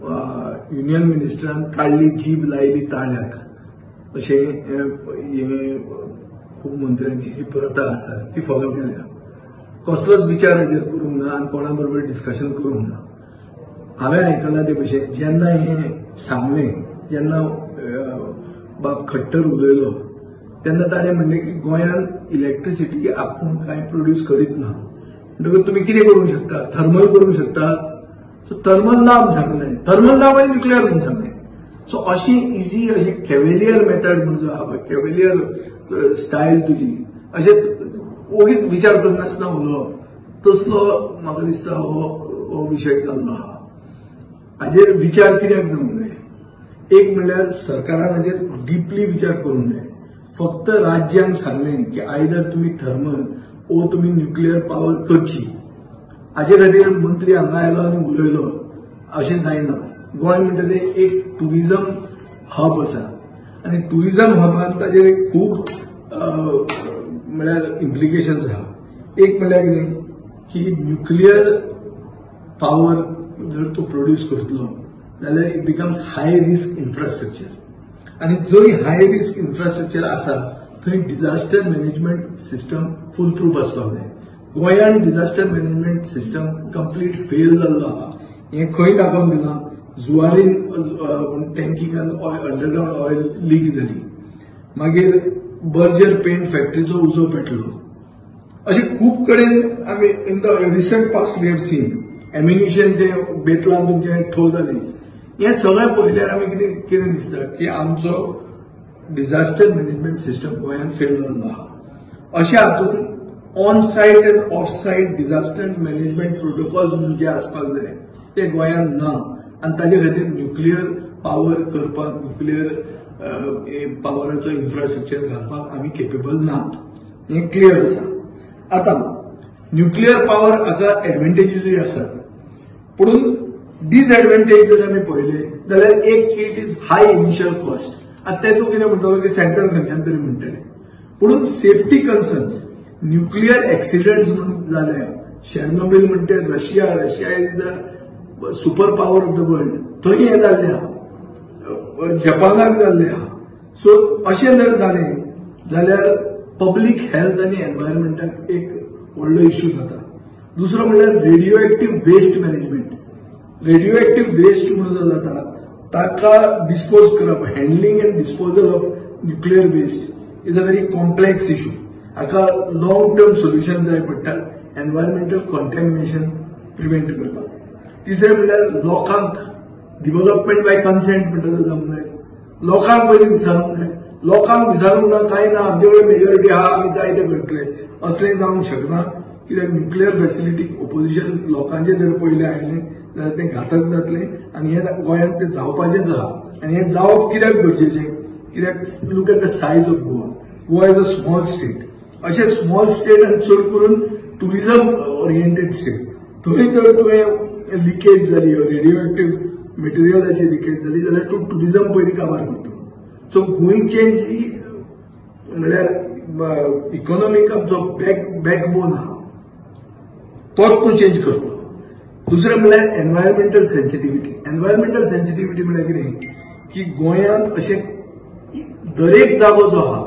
Union मिनिस्टरान काडली जीब लायली ताळ्याक अशें हें खूब मंत्र्यांची जी प्रथा आसा ती फॉलो केल्या. कसलोच विचार हाजेर करूंक ना आनी कोणा बरोबर डिस्कशन करूंक ना. हांवें आयकलां ते भशेन जेन्ना हें सांगलें, जेन्ना बाब खट्टर उलयलो तेन्ना ताणें म्हणलें की गोंयांत इलेक्ट्रिसिटी आपूण कांय प्रोड्यूस करीत ना, म्हणटकूच तुमी कितें करूंक शकता, थर्मल करूंक शकता. सो थर्मल ना म्हूण सांगलें ताणें, थर्मल ना आनी न्युक्लियर म्हूण सांगलें. सो अशी इजी अशी कॅवेलियर मेथड म्हूण जो आहा पळय, कॅवेलियर स्टायल तुजी, अशें ओगीच विचार करनासतना उलोवप, तसलो म्हाका दिसता हो विशय जाल्लो आहा. हाजेर विचार कित्याक जावंक जाय? एक म्हणल्यार सरकारान हाजेर डिपली विचार करूंक जाय. फक्त राज्यांक सांगलें की आयदर तुमी थर्मल ओ तुमी न्युक्लियर पावर करची, हाजे खातीर मंत्री हांगा आयलो आनी उलयलो अशें जायना. गोंय म्हणटा तें एक ट्युरिजम हब आसा आनी ट्युरिजम हबान ताजेर खूब म्हळ्यार इम्प्लिकेशन्स आहा. एक म्हणल्यार कितें की न्युक्लियर पावर जर तूं प्रोड्यूस करतलो जाल्यार it becomes high risk infrastructure, आनी जंय हाय रिस्क इन्फ्रास्ट्रक्चर आसा थंय disaster management system foolproof आसपाक जाय. गोंयांत disaster management system complete fail जाल्लो आहा. हें खंय दाखोवन दिलां? जुवारीन टँकीकान अंडरग्रावंड ऑयल लीक जाली, मागीर बर्जर पेंट फॅक्टरीचो उजो पेटलो. अशें खूब कडेन आमी in the recent past we have seen ammunition ते बेतलान तुमचें ठो जालें. हें सगळें पळयल्यार आमी कितें कितें दिसता की आमचो डिझास्टर मॅनेजमेंट सिस्टम गोंयांत फेल जाल्लो आहा. अशें हातूंत on site and off site disaster management protocols म्हणून जे आसपाक जाय ते गोंयांत ना, आनी ताजे खातीर न्युक्लियर पावर करपाक, न्युक्लियर पावराचो इन्फ्रास्ट्रक्चर घालपाक आमी केपेबल नात, हें क्लियर आसा. आतां न्युक्लियर पावर हाका एडवांटेजीसूय आसात, पूण डिसएडवांटेज जर आमी पळयले जाल्यार एक की it is high initial cost. आतां ते तूं कितें म्हणटलो की सेंटर खंयच्यान तरी म्हणटले, पूण सेफ्टी कन्सर्न्स, न्युक्लियर एक्सिडंट्स म्हणून जाले, शेर्नोबील म्हणटे Russia, Russia is the super power of the world, थंय हें जाल्लें आहा, जपानाक जाल्लें आहा. सो अशें जर जालें जाल्यार पब्लीक हेल्थ आनी एनवायरमेंटाक एक व्हडलो इश्यू जाता. दुसरो म्हणल्यार radioactive waste management. Radioactive waste म्हणून जो जाता ताका डिस्पोज करप, handling and disposal of nuclear waste is a very complex issue. हाका लॉंग टर्म सोल्युशन जाय पडटा एनवायरमेंटल कॉन्टॅमिनेशन प्रिवेंट करपाक. तिसरें म्हणल्यार लोकांक डिव्हलपमेंट बाय कन्सेंट म्हणटा तो जावंक जाय. लोकांक पयलीं विचारूंक जाय, लोकांक विचारूंक ना कांय ना, आमचे कडेन मेजॉरिटी आहा आमी जाय तें करतले असलें जावंक शकना. कित्याक न्युक्लियर फॅसिलिटीक ओपोजिशन लोकांचें जर पयलें आयलें जाल्यार तें घातक जातलें आनी हें गोंयांत तें जावपाचेंच आहा. आनी हें जावप कित्याक गरजेचें? कित्याक look at the size of Goa. Goa is a small state. अशें स्मॉल स्टेट आनी चड करून ट्युरिजम ओरिएंटेड स्टेट, थंय जर तुवें लिकेज जाली, रेडियो एक्टिव्ह मटेरियलाची लिकेज जाली जाल्यार तूं ट्युरिजम पयलीं काबार करतलो. सो गोंयचें जी म्हणल्यार इकॉनॉमीक आमचो बॅकबोन आहा तोच तूं चेंज करतलो. दुसरें म्हणल्यार एनवायरमेंटल सेन्सिटिविटी. एनवायरमेंटल सेन्सिटिविटी म्हणल्यार कितें की गोंयांत अशें दरेक जागो जो आहा,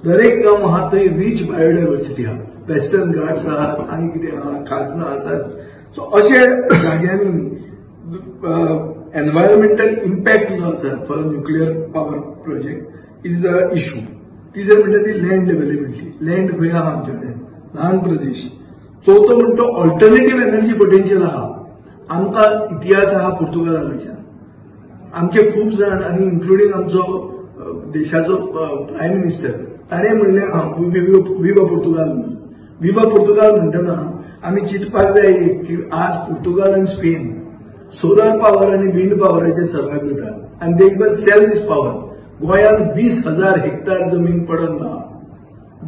दरेक गांव आहा थंय रीच बायोडायवर्सिटी आहा, वेस्टर्न घाट्स आहात आनी कितें आहा, खाजनां आसात. सो अशे जाग्यांनी एनवायरमेंटल इम्पॅक्ट जो आसा for a nuclear power project is a issue. तिसरें म्हणटा ती लँड अवेलेबिलिटी. लँड खंय आहा आमचे कडेन, ल्हान प्रदेश. चवथो म्हणटा तो ऑल्टरनेटीव एनर्जी पोटेन्शियल आहा. आमकां इतिहास आहा पुर्तुगाला कडच्यान, आमचे खूब जाण आनी इन्क्लुडींग आमचो देशाचो प्रायम मिनिस्टर ताणें म्हणलें आहा विवा पुर्तुगाल म्हणून. विवा पुर्तुगाल म्हणटना आमी चिंतपाक जाय की आज पुर्तुगाल आनी स्पेन सोलर पावर आनी विंड पावराचेर सर्वायव जाता आनी they even sell this power. गोंयांत 20,000 हेक्टर जमीन पडून आहा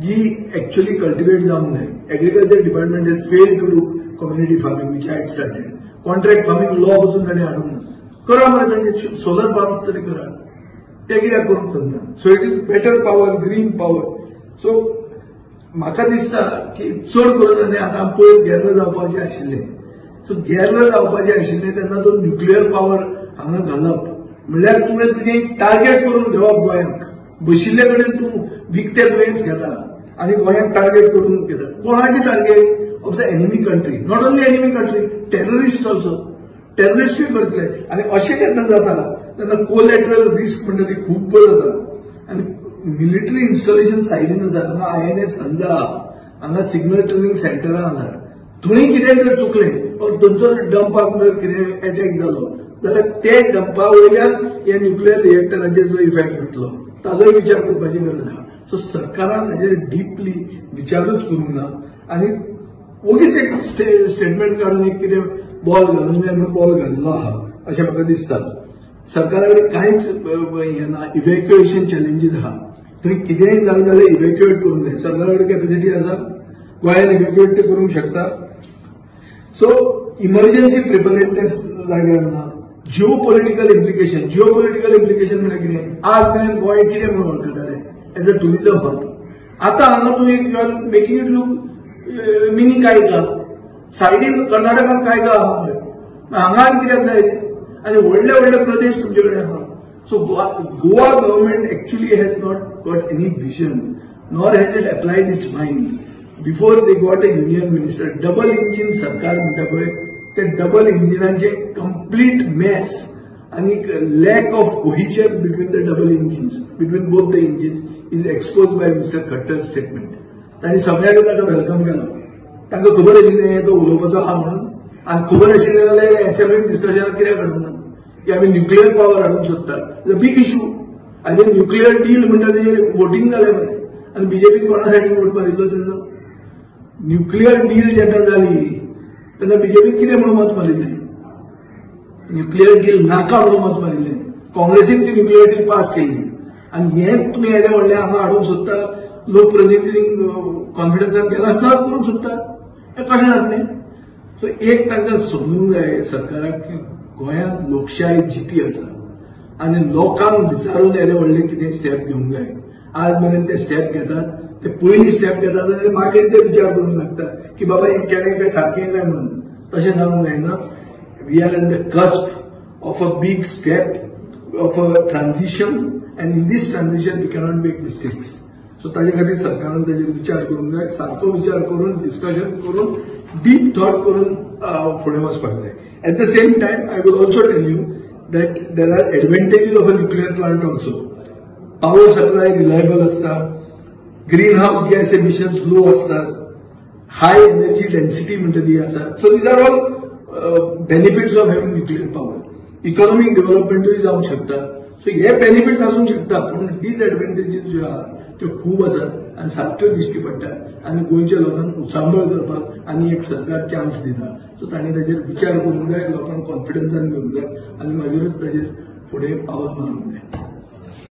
जी एक्च्युअली कल्टिवेट जावंक जाय. Agriculture department has failed to do community farming which I had started. Contract farming law पसून ताणें हाडूंक ना. करा मरे तांचे सोलर फार्म्स तरी करा, ते कित्याक करूंक सोदना? So it is better power, green power. So म्हाका दिसता की चड करून आनी आतां पयर गेल्लो जावपाचें आशिल्लें, सो गेल्लो जावपाचें आशिल्लें तेन्ना तो न्युक्लियर पावर हांगा घालप म्हणल्यार तुवें तुजें टार्गेट करून घेवप. गोंयांक बशिल्ले कडेन तूं विकते दुयेंस घेता आनी गोंयांक टार्गेट करून घेता. कोणाचें target? Of the enemy country. Not only enemy country, terrorist also. टेररिस्टूय करतले. आनी अशें केन्ना जाता तेन्ना कोलॅटरल रिस्क म्हणटा ती खूब जाता. आनी मिलिटरी इन्स्टॉलेशन सायडीन आसा, हांगा INS हंजा, हांगा सिग्नल ट्रेनिंग सेंटरां आसा. थंय कितें जर चुकलें ऑर थंयसर डंपाक जर कितें एटॅक जालो जाल्यार ते डंपा वयल्यान हे न्युक्लियर रिएक्टराचेर जो इफेक्ट जातलो ताजोय विचार करपाची गरज आसा. सो सरकारान हाजेर डिपली विचारूच करूंक ना आनी ओगीच एक स्टेटमेंट काडून एक कितें बॉल घालूंक जाय म्हणून बॉल घाल्लो आहा अशें म्हाका दिसता. सरकारा कडेन कांयच हें ना. इव्हॅक्युएशन चॅलेंजीस आहा, थंय कितेंय जालें जाल्यार इव्हॅक्युएट करूंक जाय. सरकारा कडेन कॅपेसिटी आसा, गोंयान इव्हॅक्युएट ते करूंक शकता. सो इमर्जन्सी प्रिपेरेडनेस जाग्यार ना. Geopolitical implication, geopolitical implication म्हळ्यार कितें? आज मेरेन गोंय कितें म्हणून वळखताले एज अ टुरिझम हब. आतां हांगा तूं एक you are making it look mini Kaiga. सायडीन कर्नाटकान कायगा आहा मरे, हांगा आनी कित्याक जाय? आनी व्हडले व्हडले प्रदेश तुमचे कडेन आहा. So Goa government actually has not got any vision nor has it applied its mind. Before they got a union minister, double engine सरकार म्हणटा पळय, ते डबल इंजिनाचे कंप्लीट मेस आनी lack of cohesion between the double engines, between both the engines is expose by Mister Khattar statement. तांणी सगळ्यांनी ताका welcome केलो. तांकां खबर आशिल्लें तो उलोवपाचो आहा म्हणून, आनी खबर आशिल्लें जाल्यार एसेंब्लीन डिस्कशनाक कित्याक हाडूंक ना की आमी न्युक्लियर पावर हाडूंक सोदता. Big issue. आनी न्युक्लियर डील म्हणटा तेजेर वोटींग जालें मरे, आनी बीजेपीन कोणा सायडीन वोट मारिल्लो तेन्ना? न्युक्लियर डील जेन्ना जाली तेन्ना बीजेपीन कितें म्हणून मत मारिल्लें? न्युक्लियर डील नाका म्हणून मत मारिल्लें. काँग्रेसीन ती न्युक्लियर डील पास केल्ली. आनी हें तुमी येदें व्हडलें हांगा हाडूंक सोदता, लोकप्रतिनिधींक कॉन्फिडन्सान घेनासतना करूंक सोदता, हें कशें जातलें? सो एक तांकां समजूंक जाय सरकाराक की गोंयांत लोकशाय जिती आसा आनी लोकांक विचारून येदें व्हडलें कितें स्टेप घेवंक जाय. आज मेरेन ते स्टेप घेतात, ते पयली स्टेप घेतात आनी मागीर ते विचार करूंक लागता की बाबा हें केलें काय सारकें काय म्हणून. तशें जावंक जायना. We are in the cusp of a big step of a transition and in this transition we cannot make mistakes. So ताजे खातीर सरकारान ताजेर विचार करूंक जाय, सारको विचार करून, डिस्कशन करून, डीप थॉट करून फुडें वचपाक जाय. At the same time I will also tell you that there are advantages of a nuclear plant also. Power supply reliable आसता, green house gas emissions low असतात, हाय एनर्जी डेन्सिटी म्हणटा ती आसा. So these are all benefits of having nuclear power. Economic डेव्हलपमेंटूय जावंक शकता. So हे benefits आसूंक शकता, पूण डिसएडवांटेजीस ज्यो आहा त्यो खूब आसात आनी सारक्यो दिश्टी पडटात आनी गोंयच्या लोकांक उचांबळ करपाक आनी एक सरकार चान्स दिता. सो तांणी ताजेर विचार करूंक जाय, लोकांक कॉन्फिडन्सान घेवंक जाय आनी मागीरूच ताजेर फुडें पावल मारूंक जाय.